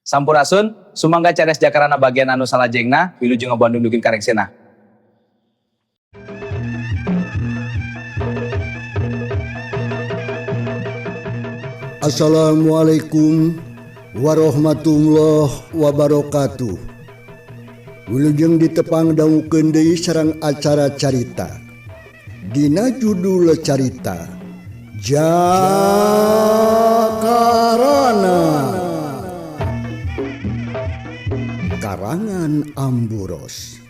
Sampurasun, sumangga cares jakarana bagian anu salajengna, wilujeng ngabandung dugin karengsena. Assalamualaikum warahmatullahi wabarakatuh. Wilujeng ditepang dangukeun deui sareng acara carita. Dina judul carita Jakarana. Karangan Amburos.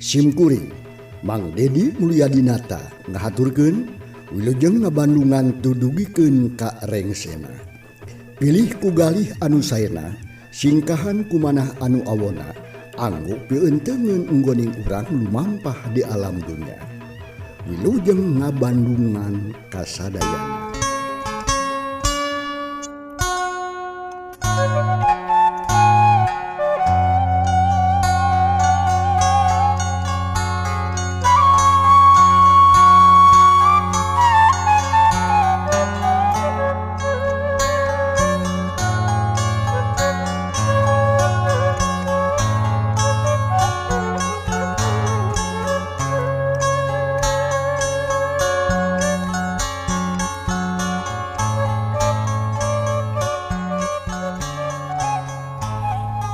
Simkuring Mang Dedi Mulyadinata ngahaturkeun wilujeng ngabandungan tudugikeun ka rengsena. Pilih ku galih anu saena, singkahan kumanah anu awona, anggo pieunteuneun unggoning urang lumampah di alam dunya. Wilujeng ngabandungan kasadayana.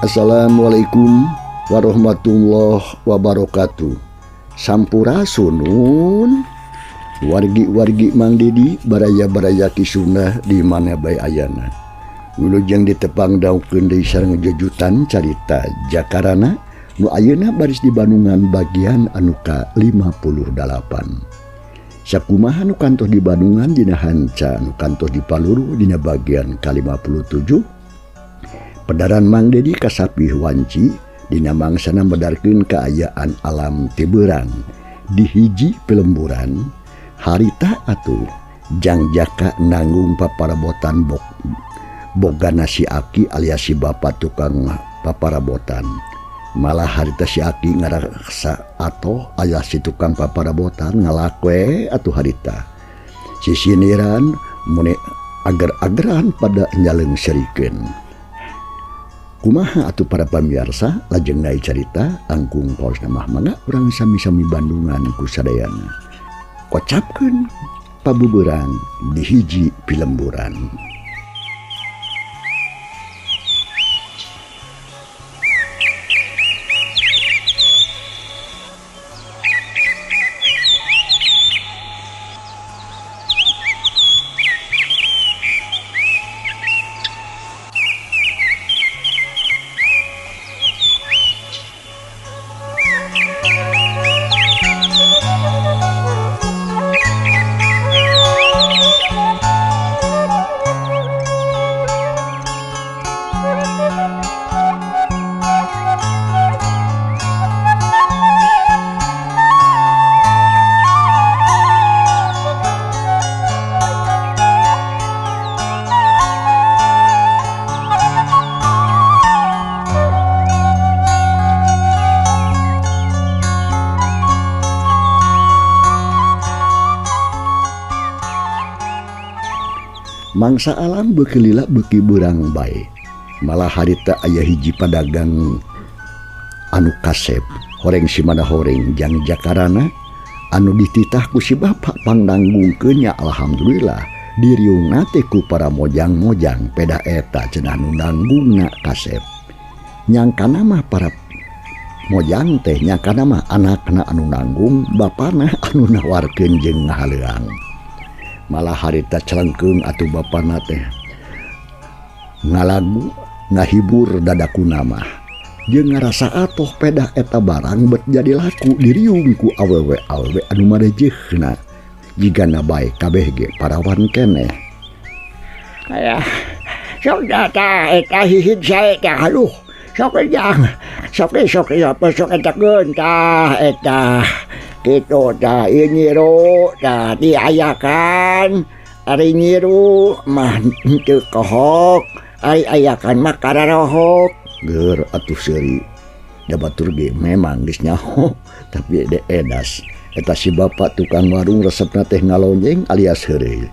Assalamualaikum warahmatullahi wabarakatuh. Sampurasunun wargi-wargi Mang Dedi baraya-baraya Kisunda di mana bae ayana. Wilujeng ditepang daukeun deui sareng jujutan carita Jakarana nu ayeuna baris di Bandungan bagian anu ka-58. Sakumaha nu kantos di Bandungan dina hanca nu kantos di Paluru dina bagian ka-57. Pedaran Mang Dedi kasapih wanci dina mangsana medarkeun kaayaan alam tiberang di hiji pelemburan harita atuh jangjaka nanggung paparabotan bogana si Aki alias si bapak tukang paparabotan. Malah harita si Aki ngarasa atoh alias si tukang paparabotan ngalakwe atuh harita sisiniran muni ager-ageran pada nyaleung serikeun. Kumaha atuh para pamirsa lajeng naik carita angkung paos namah mangga urang sami-sami Bandungan ku sadayana. Kocapkeun pabuburan di hiji pilemburan. Mangsa alam beuki lila beuki beurang bae. Malah harita aya hiji padagang anu kasep, horeng simana horeng jang jakarana anu dititah ku si bapak pangnanggungkeun nya alhamdulillah diriungna teh ku para mojang-mojang peda eta cenah nu nanggungna kasep. Nyangkana mah para mojang teh nyangkana mah anakna anu nanggung, bapana anu nawarkeun jeung ngahaleuang. Malah harita celengkeung atuh bapana teh ngalagu ngahibur dadakuna mah jeung ngarasa atoh pedah eta barang bet jadi laku diriung ku awewe-awewe anu marejehna jigana bae kabeh ge parawan keneh. Aya sok tah eta hihid sae tah aduh sok jang sok sok sok eta keun tah eta kitu tah ieu nyiru tah diayakan ari nyiru mah henteu kohok ari ayakan mah kararohok. Geur atuh seuri da batur ge memang geus nyaho tapi de edas eta si bapak tukang warung resepna teh ngalonjeng alias heureuy.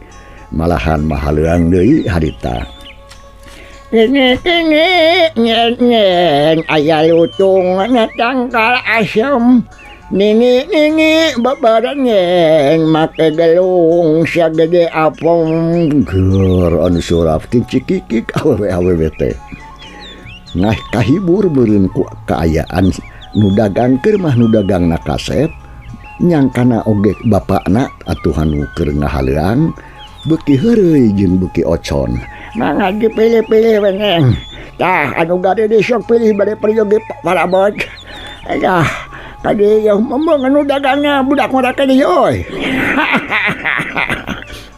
Malahan mahaleuang deui harita. Kini kini nyen nyen aya lutung na tangkal asem. Nini nini babarengeng make gelung sagede apem. Ger anu suraf ting cikikik awewe awewe teh. Nah kahibur meureun ku kaayaan nu dagang keur mah nu dagangna kasep nyangkana oge bapakna atuh anu keur ngahaleuang beuki heureuy jeung beuki ocon. Mangga dipilih-pilih we neng. Tah anu gade sok pilih bade peryogi parabot. Tah kadi yang ngomong anu dagangna budak ngora ka dieu euy.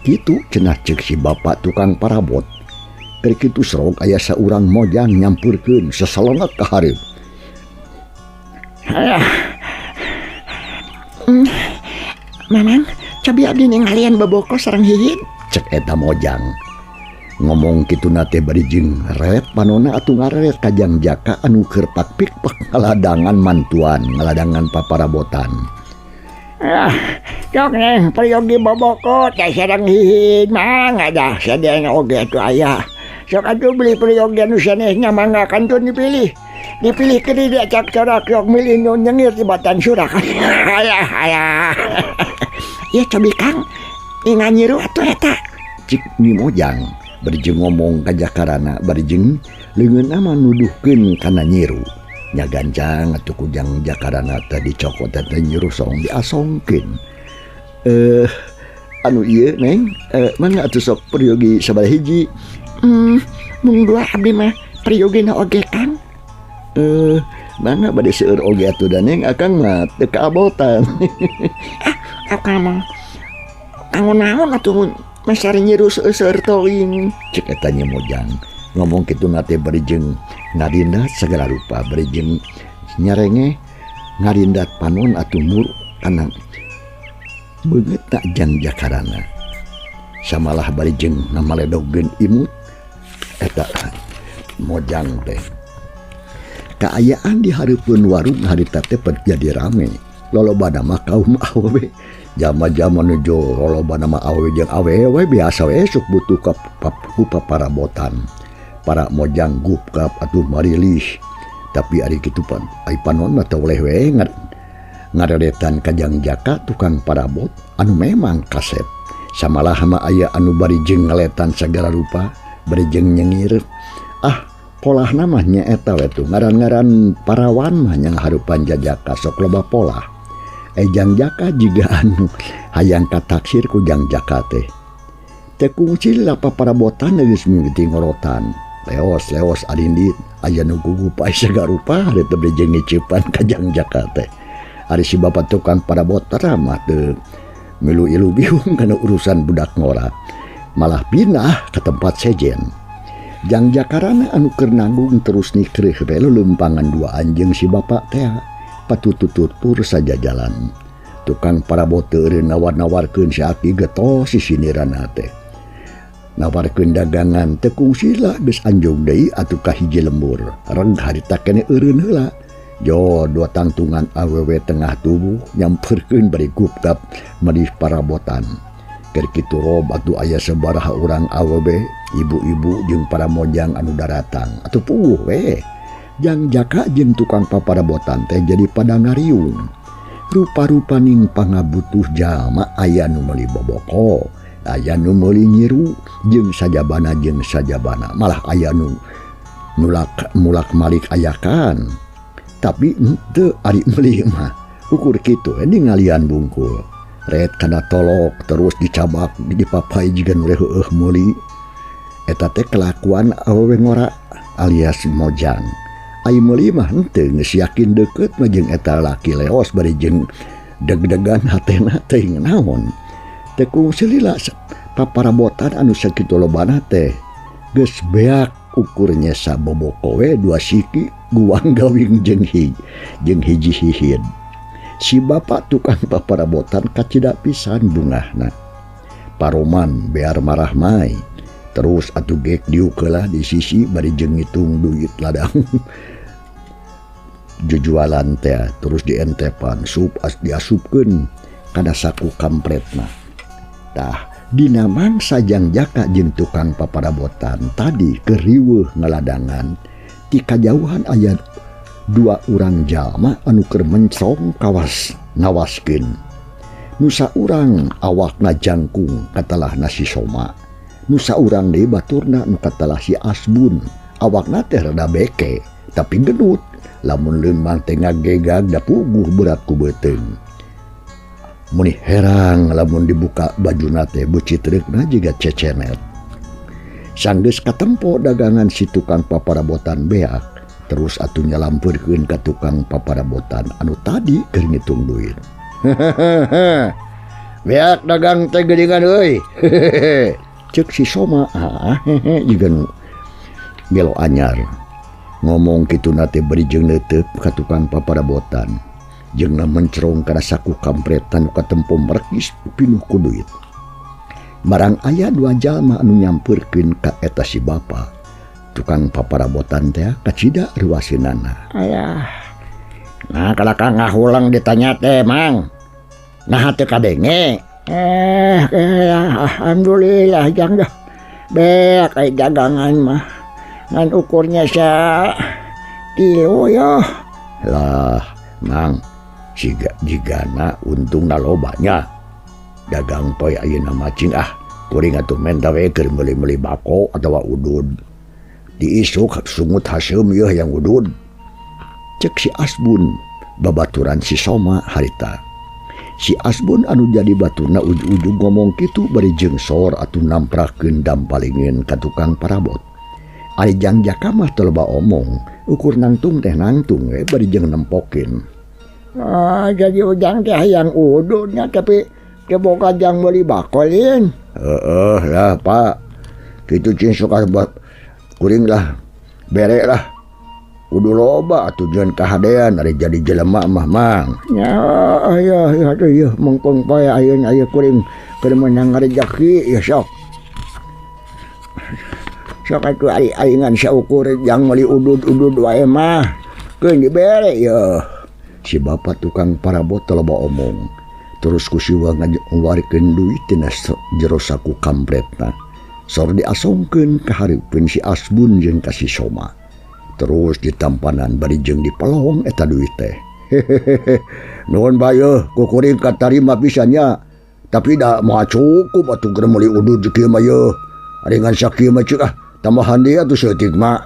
Kitu cenah ceuk si bapak tukang parabot. Keur kitu serog aya saurang mojang nyampurkeun sasalongot ka hareup. Alah. Mamang, cobi abdi ningalian boboko sareng hihid. Cek eta mojang. Ngomong kituna teh bari jeung ret panona atuh ngareret ka Jang Jaka anu keur pakpik-pak ngaladangan mantuan, ngaladangan paparabotan. Ah, cok neng peryogi boboko teh sareng hihid mangga dah sadayana oge atuh aya. Sok atuh beli peryogi anu sanesna mangga kantun dipilih. Dipilih ke dia cak corak yok milih nu nyengir di batan surak. Alah alah. Ya cobi Kang, ingan nyiru atuh eta. Cik ni mojang bari jeung ngomong ka Jakarana bari jeung leungeunna mah nuduhkeun kana nyiru. Nya gancang atuh ku Jang Jakarana teh dicokot teh nyiru song diasongkeun. Anu ieu neng, mangga atuh sok peryogi sabaraha hiji. Mung dua abdi mah peryogina oge Kang. Mangga bade seueur oge atuh da neng akang mah teu kaabotan. Ah, akang mah kanggo naon atuh masari nyiru seueur teuing. Cek eta nya mojang. Ngomong kitu na teh bari jeung ngarindat sagala rupa, bari jeung nyarenge ngarindat panon atuh mur kana beungeut tak Jang Jakarana. Samalah bari jeung ngamaledogkeun imut eta mojang teh. Kaayaan di hareupeun warung harita teh jadi rame. Lolobana mah kaum awewe. Jama-jama nuju lolobana mah awewe jeung awewe biasa we sok butuh ka ku paparabotan. Para mojang gupkap atuh marilih. Tapi ari kitu pan ai panon mah teu oleh we ngareretan ka Jang Jaka tukang parabot anu memang kasep. Samalah mah aya anu bari jeung ngaletan sagala rupa, bari jeung nyengir. Ah, polahna mah nya eta we tuh ngaran-ngaran parawan mah nya ngaharupan jajaka sok loba polah. Jang Jaka jiga anu hayang kataksir ku Jang Jaka teh. Teu kungsi lapa parabotan geus mimiti ngorotan. Leos-leos arindit aya nu gugup aya sagala rupa teh bari jeung ngiceupan ka Jang Jaka teh. Ari si bapak tukang parabot mah teu milu ilu bingung kana urusan budak ngora. Malah pindah ke tempat sejen. Jang Jakarana anu keur nanggung terus nikreuh we leuleumpangan dua anjeung si bapak teh patututur saja jalan. Tukang parabot teu eureun nawar-nawarkeun si aki getos si sinirana teh. Nawarkeun dagangan teu kungsila geus anjog deui atuh ka hiji lembur. Reng harita keneh eureun heula. Jo dua tangtungan awewe tengah tubuh nyamperkeun bari gupkap meuli parabotan. Keur kitu rob atuh aya sabaraha urang awewe, ibu-ibu jeung para mojang anu daratang. Atuh puguh we. Jang Jaka jeung tukang paparabotan teh jadi pada ngariung. Rupa-rupaning pangabutuh jalma aya nu meuli boboko, aya nu meuli nyiru jeung sajabana malah aya nu nulak mulak malik ayakan. Tapi henteu ari meuli mah ukur kitu ningalian bungkul. Ret kana tolok terus dicabak dipapai jiga nu heueuh meuli. Eta teh kelakuan awewe ngora alias mojang. Ai meuli mah henteu geus yakin deukeut mah jeung eta laki leos bari jeung deg-degan hatena teuing naon. Teu kungsi lila paparabotan anu sakitu lobana teh geus beak ukur nyesa boboko we dua siki guang gawing jeung hiji hihid. Si bapak tukang paparabotan kacida pisan bungahna. Paroman bear marah mai. Terus atuh gek diukelah di sisi bari jeung ngitung duit ladang. Jujualan teh terus dientepan sup as diasupkeun kana saku kampretna. Tah Dina mangsa Jang Jaka jeung tukang paparabotan tadi keur riweuh ngaladangan, ti kajauhan aya dua urang jalma anu keur mencrong kawas ngawaskeun. Nu saurang awakna jangkung katalahna si Soma. Nu saurang deui baturna nu katalah si Asbun. Awakna teh rada beke tapi genut. Lamun leumpang teh ngagegag da puguh berat ku beuteung. Muni herang lamun dibuka bajuna teh beucitreukna jiga cecenet. Sanggeus katempo dagangan si tukang paparabotan beak, terus atuh nyalampeurkeun ka tukang paparabotan anu tadi keur ngitung duit. Beak dagang teh geuningan euy. Ceuk si Soma, hehe jiga nu gelo anyar. Ngomong kituna teh bari jeung neuteup ka tukang paparabotan. Jeung mencrong kana saku kampretan nu katempo merekis pinuh ku duit. Barang aya dua jalma anu nyampeurkeun ka eta si bapa. Tukang paparabotan teh kacida ruaseunana. Ayah. Nah, kalaka ngahulang ditanya teh, Mang. Nah, teu kadenge. Alhamdulillah jang dah. Beak ai dagangan mah. Ngan ukurnya sa kilo ya. Lah, Mang, siga jigana untungna lobanya. Dagang poe ayeuna macing ah, kuring atuh menta we keur meuli-meuli bako atawa udud. Diisuk sungut haseum yeuh yang udud. Cek si Asbun babaturan si Soma harita. Si Asbun anu jadi baturna ujug-ujug ngomong kitu bari jeung sor atuh namprakeun dampalingin ka tukang parabot. Ari Jang Jaka mah teu loba omong, ukur nangtung teh nangtung we bari jeung nempokeun. Ah, jadi ujang teh hayang ududnya tapi teu boga jang meuli bakolin. Heeh lah Pak. Kitu cing sok buat kuring lah, bere lah. Kudu loba atuh jeung kahadean ari jadi jelema mah Mang. Ya, ya, ya, atuh ieu mengpeng poe ayeuna ieu kuring keur meunang rejeki ieu sok. Sok atuh ari aing saukur jang meuli udud-udud wae mah. Keun dibere ieu. Si bapa tukang parabot teu loba omong. Terus ku siwa ngaluarkeun duit tina jero saku kampretna. Sor diasongkeun ka hareupeun si Asbun jeung ka si Soma. Terus ditampanan bari jeung dipelong eta duit teh. Hehehe. Nuhun bae ku kuring katarima pisan nya. Tapi da moal cukup atuh keur meuli udud kieu mah yeuh. Ari ngan sakieu mah ceuk ah, tambahan deui atuh saeutik mah.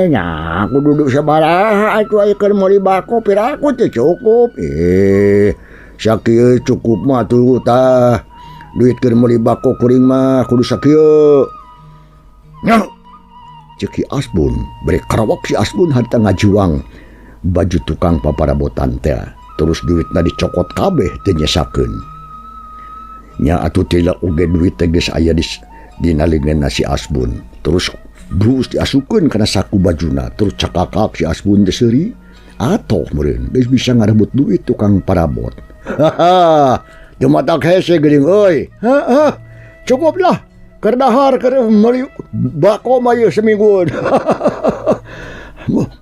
Nya aku duduk sabaraha atuh aya keur meuli bako piraku teu cukup. Sakieu cukup mah atuh tah. Duit keur meuli bako kuring mah kudu sakieu. Nya. Cek si Asbun, bari karawak si Asbun harita ngajuang baju tukang paparabotan teh. Terus duitna dicokot kabeh teu nyesakeun. Nya atuh teh oge duit teh geus aya di dina leungeunna si Asbun. Terus brus diasupkeun kana saku bajuna, terus cakakak si Asbun teh seuri. Atoh meureun geus bisa ngarebut duit tukang parabot. Haha, teu matak hese geuning euy. Heeh, cukup lah. Keur dahar keur meuli bako mah ieu semingguan.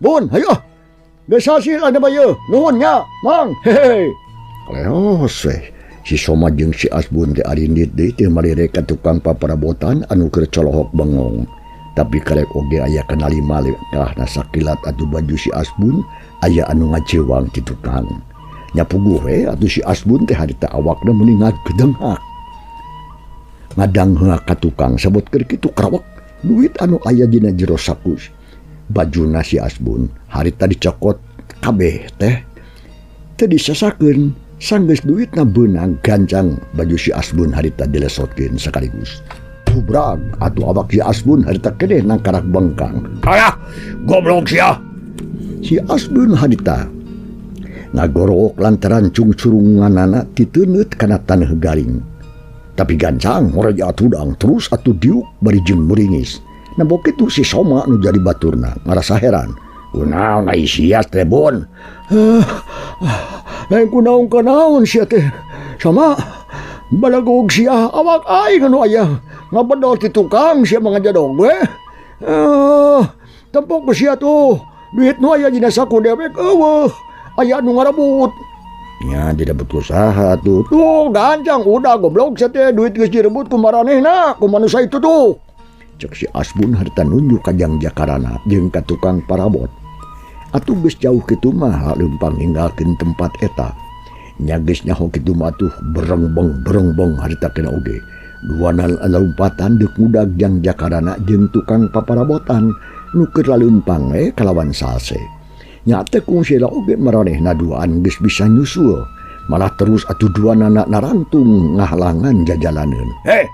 Bun, hayo. Geus hasil anu mah ieu. Nuhun nya, Mang. Hehe. Leos we. Si Soma jeung si Asbun teh arindit deui teh malire ka tukang paparabotan anu keur colohok bengong. Tapi karek oge aya kenali male kalahna sakilat atuh baju si Asbun aya anu ngajewang ti tukang. Nya puguh we atuh si Asbun teh harita awakna meuni ngagedenghak. Ngadangheuk ka tukang sabot keur kitu karawak duit anu aya dina jero saku bajuna si Asbun harita dicokot kabeh teh teu disesakeun sanggeus duitna beunang gancang baju si Asbun harita dilesotkeun sekaligus. Hubrag atuh awak si Asbun harita keneh nangkarak bengkang. Ayah, goblok sia. Si Asbun harita ngagorok lantaran cungcurunganana titeuneuh kana taneuh garing. Tapi gancang horeja tudang terus atuh diuk bari jeung meringis. Nempo kitu si Soma nu jadi baturna ngarasa heran. Kunaon ai sia teh Bun? Lain kunaon kanaon sia teh. Soma balagog sia awak aing anu aya ngabedol ti tukang sia mah ngajadog we. Tempok ku sia tuh duit nu aya dina saku dewek eueuh. Aya nu ngarebut. Nya direbut ku saha tuh. Tuh gancang udah goblok sia teh duit geus direbut ku maranehna ku manusia itu tuh. Cek si Asbun harita nunjuk ka Jang Jakarana jeung ka tukang parabot. Atuh geus jauh kitu mah leumpang ninggalkeun tempat eta. Nya geus nyaho kitu mah atuh berengbeng-berengbeng harita kena oge. Dua lompatan deuk ngudag Jang Jakarana jeung tukang paparabotan nu keur laleumpang we kalawan salse. Nya teh kungsi oge maranehna duaan geus bisa nyusul. Malah terus atuh duanana narantung ngahalangan jajalaneun. Heh.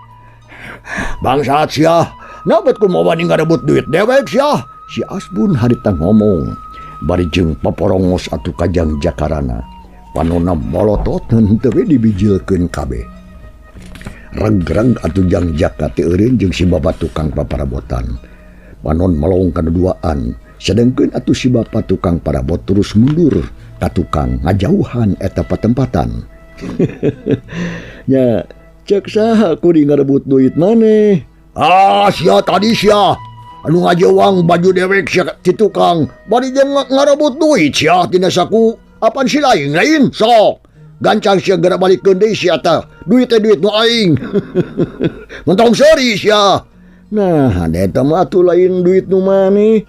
Bangsat sia, nabat kumaha wani ngarebut duit dewek sia? Si Asbun harita ngomong bari jeung paporongos atuh ka Jang Jakarana. Panona molotot henteu we dibijilkeun kabeh. Reg-reg atuh Jang Jaka teh eureun jeung si bapa tukang paparabotan. Panon melong kana duaan. Sedengkeun atuh si bapa tukang parabot terus mundur ka tukang ngajauhan eta patempatan. Nya cek saha kuring ngarebut duit maneh? Ah sia tadi sia anu ngajewang baju dewek sia ti tukang bari jeung ngarebut duit sia tina saku apan si lain lain sok gancang sia geura balikeun deui sia tah duit teh duit nu aing. Mentong seuri sia. Nah eta mah atuh lain duit nu maneh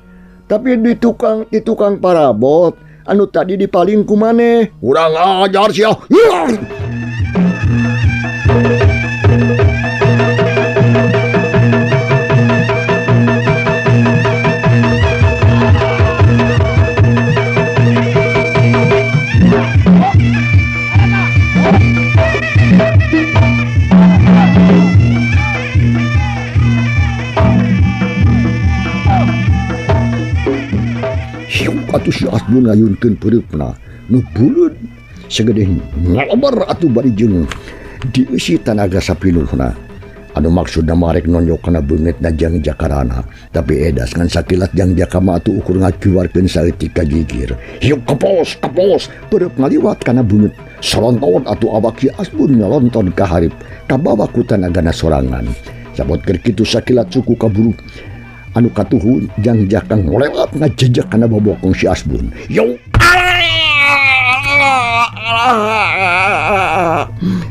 tapi di tukang parabot anu tadi dipaling ku maneh. Urang ajar sia. Atuh si Asbun ngayunkeun peureupna nu buleud sagede ngalobar atuh bari jeung dieusi tanaga sapinuhna. Anu maksudna marek nonjok kana beungeutna Jang Jakarana, tapi edas ngan sakilat Jang Jaka mah atuh ukur ngakiwarkeun saeutik ka gigir. Hiuk kepos kepos peureub ngaliwat kana beungeut solonton atuh awak si Asbun nyolonton ka hareup kabawa ku tanagana sorangan. Sabot keur kitu sakilat suku kaburu anu katuhu Jang Jaka ngolewat ngajejek kana bobokong si Asbun. Yo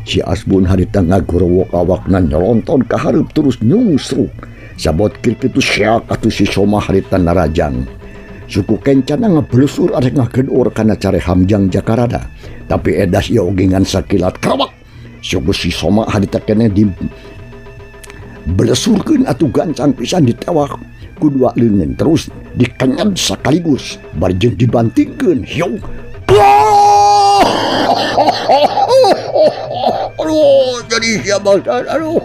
si Asbun harita ngagorowok awakna nyolonton ka hareup terus nyungsruk. Sabot keur kitu siak atuh si Soma harita narajang. Suku kencana ngablesur arek ngagedor kana careham Jang Jakarana. Tapi edas ieu oge ngan sakilat krawak. Suku si Soma harita keneh di belesurkeun atuh gancang pisan ditewak ku dua leungeun terus dikenyet sakaligus bari jeung dibantingkeun. Hiung. Aduh, jadi sia bangsa aduh.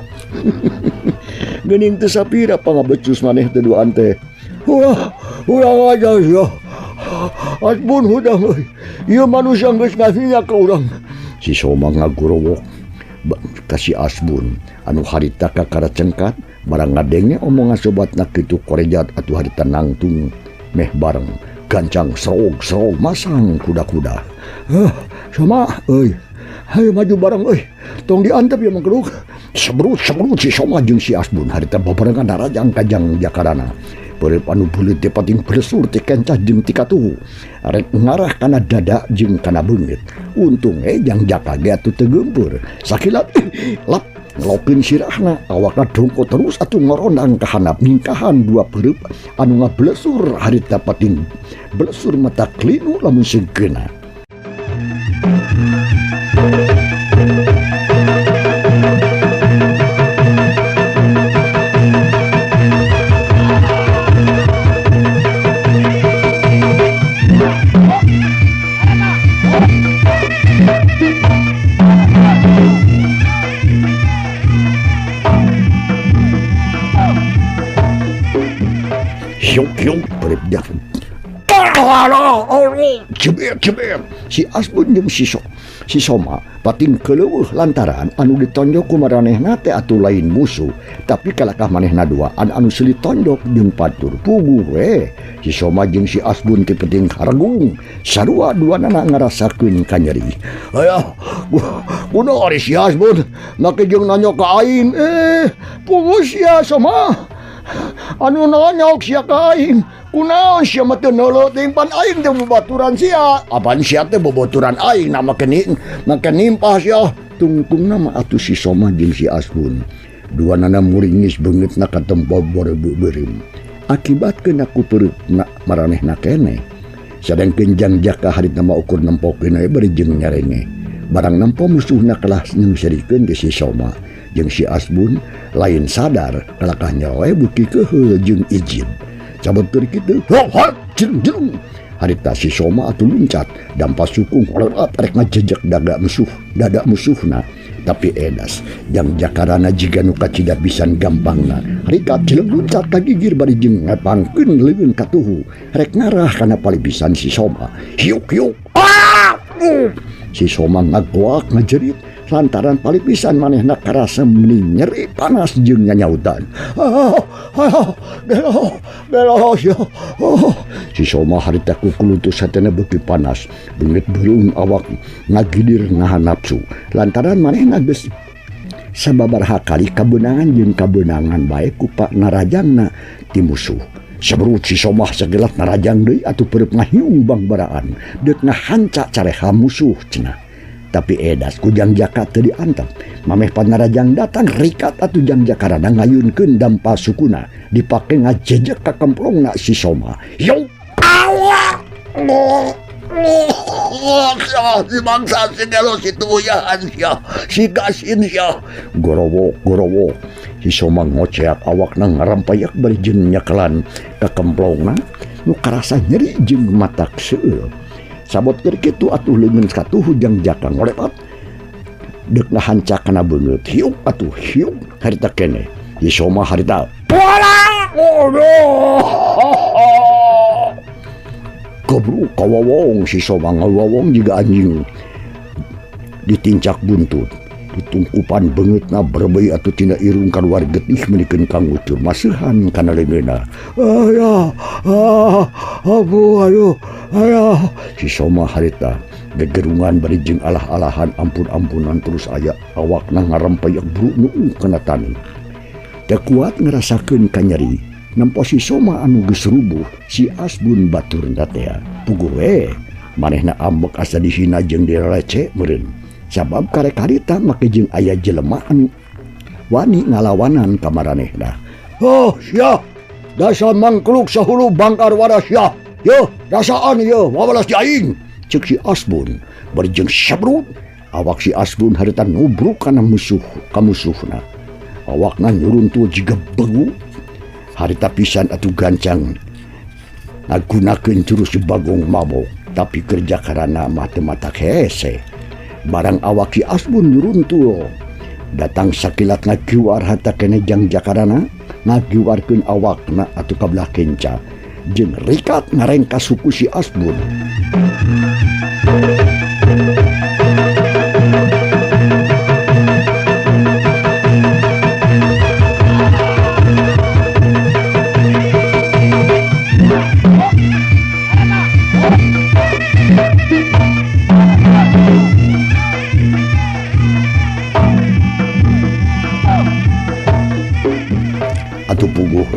Geuning teu sapira pangabecus maneh teh duaan teh. Ulah, urang aja sia. Asbun hudang euy. Ieu manusia geus ngasihnya ka urang. Si Soma ngagorowok ka si Asbun anu harita kakara cengkat barang ngadenge omongan sobatna kitu korejat atuh harita nangtung meh bareng gancang serog-serog masang kuda-kuda. Soma euy, hayu maju bareng euy, tong diantep ya mangkeruk. Sebrut-sebrut si Soma jeung si Asbun harita babarengan narajang ka Jang Jakarana. Peureub anu buleud teh pating blesur teh kencah jeung ti katuhu arek ngarah kana dada jeung kana beungeut. Untung Jang Jaka ge atuh teu geumpeur. Sakilat lap ngelokeun sirahna awakna dongko terus atuh ngorondang ka handap ningkahan dua peureub anu ngablesur harita pating blesur mata klinu lamun segeuna. Jebir, si Asbun jeung si Soma pating keleueuh lantaran anu ditonjok ku maranehna teh atuh lain musuh, tapi kalakah manehna duaan anu seuli tonjok jeung patur puguh we. Si Soma jeung si Asbun teh penting haregung sarua duanana ngarasakeun kanyeri. Aya, kunaon ari si Asbun make jeung nanyok ka aing? Puguh sia Soma. Anu nonyok sia ka aing. Kunaon sia mah teu neuleuh teuing pan aing teh bobaturan sia. Apan sia teh bobaturan aing na make nimpah sia. Tungtungna mah atuh si Soma jeung si Asbun. Duanana muringis beungeutna katempo beureum. Akibatkeun ku peureupna maranehna keneh. Sadengkeun Jang Jaka harita mah ukur nempokeun we bari jeung nyarenge. Barang nempo musuhna kalah nyungserikeun ke si Soma jeung si Asbun lain sadar kalakah nyeroe beuki keuheul jeung ijid. Cabut keur kitu, jeung harita si Soma atuh luncat dampa sukung rek ngajejek dada musuhna. Tapi edas Jang Jakarana jiga nu kacida pisan gampangna harita cileung luncat ka gigir bari jeung ngepangkeun leungeun katuhu rek ngarah kana palibisan si Soma. Hiuk hiuk ah! Si Soma ngagoak ngajerit lantaran palipisan manehna karasa meni nyeri panas jeung nyanyautan. Belo oh. Si Soma harita kukulutus hatena beuki panas, beungeut beureum awak ngagidir ngahan nafsu. Lantaran manehna geus sababaraha kali kabeunangan jeung kabeunangan bae ku Pak Narajangna ti musuh. Seberut si Soma sagelat narajang deui atuh peureub ngahiung bangbaraan, deuk ngahanca careha musuh cenah. Tapi edas ku Jang Jaka teu diantep. Mameh Panarajang datang rikat atuh Jang Jakarana ngayunkeun dampa sukuna dipake ngajejek ka kemplongna si Soma. Yo awak. Si bangsa si gelo si tuyahan sia, si gasin sia. Gorowok gorowok. Si Soma ngoceak awakna ngarampayak bari jeung nyekelan ka kemplongna nu karasa nyeri jeung matak seueul. Sabot keur kitu atuh leungeun katuhu Jang Jaka ngolepat deuk ngahanca kana beungeut hiuk atuh hiuk harita keneh si Soma harita gobruk kawawong si Soma ngawawong jiga anjing ditincak buntut ditungkupan beungeutna berbei atuh tina irung kaluar getih meunikeun kangucur maseuhan kana leungeunna. Ayah abu aduh ayah. Si Soma harita gegerungan bari jeung alah-alahan ampun-ampunan terus aya awakna ngarampayak buru nu kana tani. Teu kuat ngarasakeun kanyeri nempo si Soma anu geus rubuh si Asbun baturna teh. Puguh we manehna ambek asa dihina jeung direce meureun. Sabab karek harita make jeung aya jelema anu wani ngalawanan ka maranehna. Oh sia, dasar mangkluk sahulu bangkar waras sia. Yo, rasaan yo, wawalas di aing. Ceuk si Asbun bari jeung sabrut awak si Asbun harita nubruk kana musuh ka musuhna. Awakna nyuruntul jiga begu. Harita pisan atuh gancang ngagunakeun jurus Bagong Mabok, tapi kerja karana mah teu matak hese. Barang awak si Asbun nyuruntul datang sakilat ngagiwar harta kene Jang Jakarana ngagiwarkeun awakna atuh ka belah kenca jeung rikat ngarengka suku si Asbun. Atuh puguh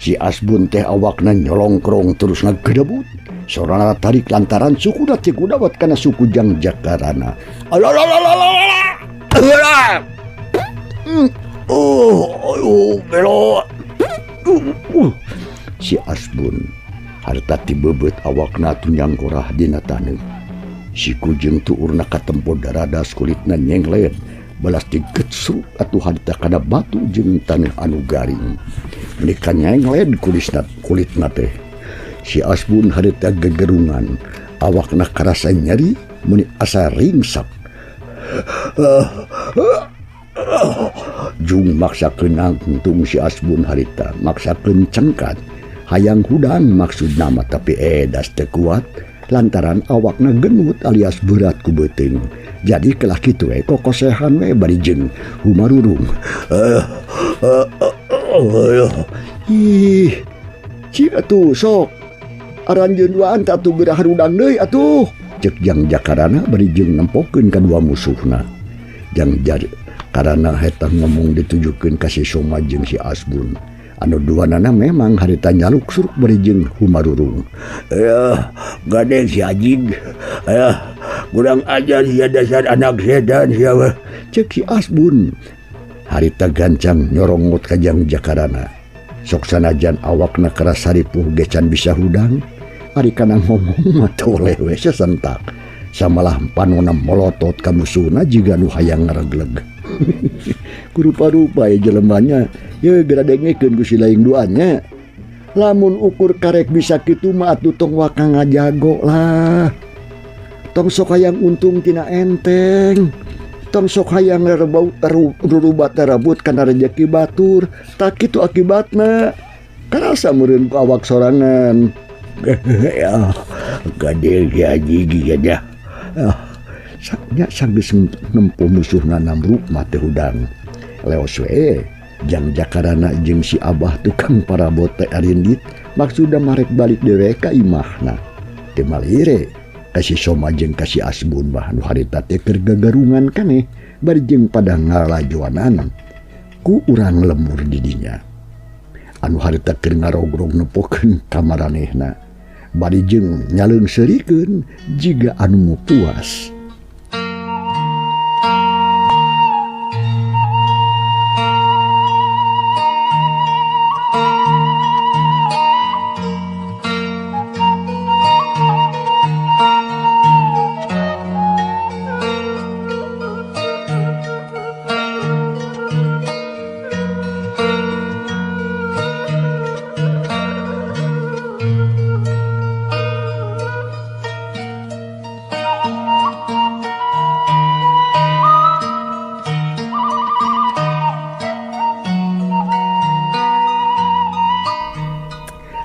si Asbun teh awakna nyolongkrong terus ngagedebut sorana tarik lantaran sukuna teh kudawat kana suku Jang Jakarana. Oh, belo. Si Asbun harta ti beubeut awakna tunyang korah dina taneuh. Siku jeung tuurna katempo daradas kulitna nyenglet balas digetsruk atuh harita kana batu jeung taneuh anu garing. Meuni nyenglet kulitna teh. Si Asbun harita gegerungan, awakna karasa nyeri meuni asa ringsak. Jung maksakeun nangtung si Asbun harita, maksakeun cengkat. Hayang hudang maksudna mah tapi edas teu kuat lantaran awakna genut alias berat ku beuteung. Jadi kelah kitu we kokosehan we bari jeung humarurung. Ih, cik atuh sok. Aranjeun duaan teh atuh geura harudang deui atuh. Ceuk Jang Jakarana bari jeung nempokeun ka dua musuhna. Jang Jakarana eta ngomong ditujukeun ka si Soma jeung si Asbun. Anu duanana memang harita nyaluk suruk bari jeung humarurung. Ya, gade si Ajig. Ya, kurang ajar sia dasar anak setan sia. Cek si Asbun. Harita gancang nyorongot ka Jang Jakarana. Sok sanajan awakna keras haripuh ge can bisa hudang, ari kana ngomong mah teu oleh we sasentak. Samalah panona molotot ka musuhna jiga nu hayang ngaregleg. Kurupa-rupa ya jelemanya, ye geura dengekeun ku si laing duanya. Lamun ukur karek bisa kitu mah atuh tong waka ngajago lah. Tong sok hayang untung tina enteng. Tong sok hayang rurubat rebut kana rejeki batur, tak kitu akibatna. Karasa meureun ku awak sorangan. Ya, gade si Haji nya. Nya sanggeus nempo musuhna namruk mah teu hudang. Leos we Jang Jakarana jeung si Abah tukang parabot teh arindit maksudna marek balik dewe ka imahna. Teu malire ka si Soma jeung ka si Asbun mah nu harita teh keur gagarungan kaneh bari jeung pada ngalajoanan ku urang lembur di dinya. Anu harita keur ngarogrog nepokeun ka maranehna bari jeung nyaleungseurikeun jiga anu puas.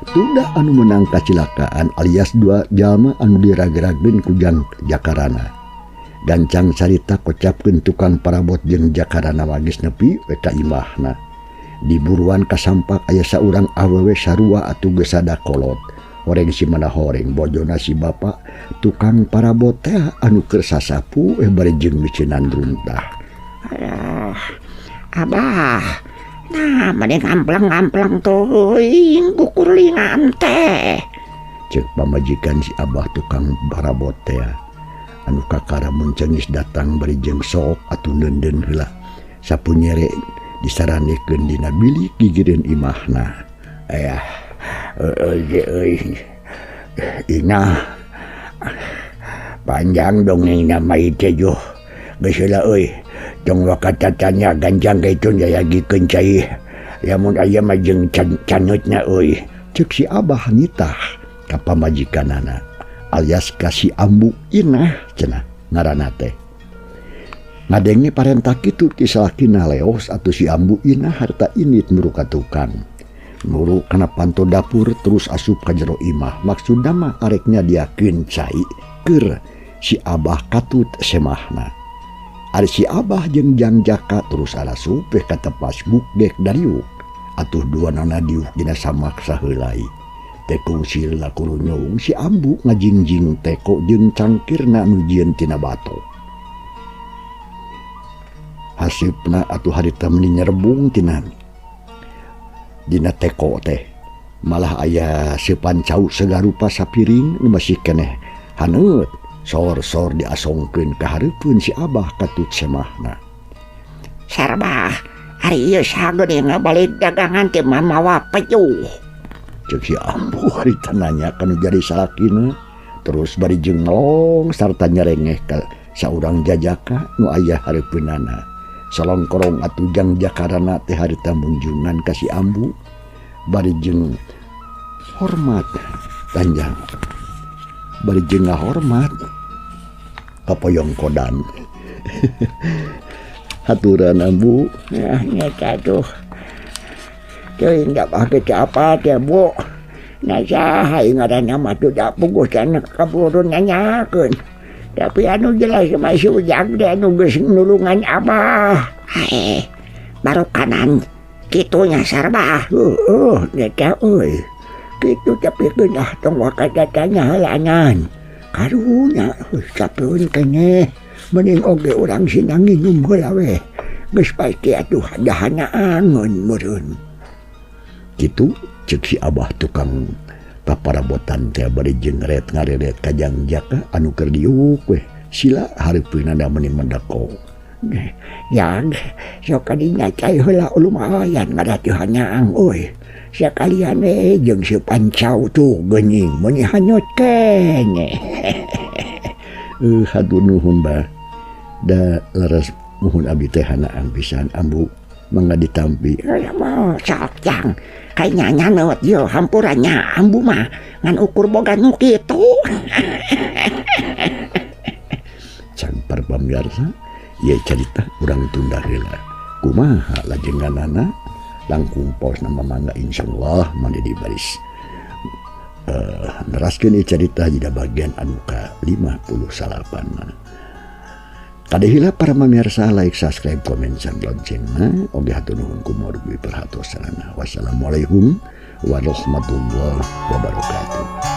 Tunda anu menang kacilakaan alias dua jalma anu diragragkeun ku Jang Jakarana. Gancang carita kocapkeun tukang parabot jeung Jakarana wagis nepi we ka imahna. Di buruan kasampak aya saurang awewe sarua atuh geus sada kolot. Horeng si mana horeng bojona si bapa tukang parabot teh anu keur sasapu bari jeung miceunan runtah. Alah, abah. Nah, mending ngamplang-ngamplang teuing kukulingan teh. Cek pamajikan si abah tukang parabot teh. Anu kakara mun cengis datang bari jeung sok atuh neundeun heula. Sapu nyere disaranikeun dina bilik gigireun imahna. Ayah, euy Ina panjang dongeng nama teh juh. Geus heula euy. Tong wakatatanya ganjang kaitun jayagikeun cai. Lamun aya mah jeung canutna euy. Ceuk si abah nitah ka pamajikanana alias ka si Ambu Inah cenah ngaranna teh. Ngadenge parentah kitu ti salakina leos atuh si Ambu Inah harta init muru ka tukang. Muru kana panto dapur terus asup ka jero imah. Maksudna mah arek nyadiakeun cai keur si abah katut semahna. Ari si abah jeung Jang Jaka terus arasup we ka tepas gugdek dariuk. Atuh duanana diuk dina samak saheulai. Teko sila kurunyung si Ambu ngajingjing teko jeung cangkirna nu jieun tina batu. Hasipna atuh harita meni nyerebung tina dina teko teh. Malah aya seupan cau sagarupa sapiring nu masih keneh haneut. Sor-sor diasongkeun ka hareupeun si abah katut semahna. Sarbah, ari ieu sageun ngabalik dagangan teh mamawa pejuh. Ceuk si Ambu harita nanya kanu jadi salakina. Terus bari jeung ngelong sarta nyerengeh ka saurang jajaka nu aya hareupeunana. Salongkorong atuh Jang Jakarana teh harita munjungan ka si Ambu bari jeung hormat tanjang. Bari jeung ngahormat kapoyong kodan. Haturan Ambu. Nah, nyata tuh. Teuing da pake teh apa teh, Bu. Nah, saha ngaranna mah tuh da puguh cenah kaburu nanyakeun. Tapi anu jelas mah si Ujang teh anu geus nulungan abah. Hae, baru kanan kitunya sarbah. Heueuh, nyata euy. Kitu tapi geunah tong wakadatanya heulangan. Karunya sapeun keneh. Mending oge urang sinang nginum heula we. Geus pasti atuh dahana angeun meureun. Kitu cek si Abah tukang paparabotan teh bari jeung ret ngareret ka Jang Jaka anu keur diuk weh sila hareupeunna da meuni mendeko. Yang sok kadinya cai heula lumayan ngadatuhan nyaang euy. Sakalian we jeung si Pancau tuh geuning meuni hanyut keneh. Hatur nuhun bah. Da leres muhun abdi teh hanaan pisan ambu mangga ditampi. Sok jang kai nyanyaneut ieu hampurannya ambu mah ngan ukur boga nu kitu. Can para pamirsa, ieu carita urang tunda heula. Kumaha lajenganana langkung paos nama mangga insyaallah mangga di baris. Neraskeun ieu carita dina bagian anu ka 59. Kadehila para pamirsa, like, subscribe, komen, dan loncengna. Oge hatur nuhun kumaha perhatosanana. Wassalamualaikum warahmatullahi wabarakatuh.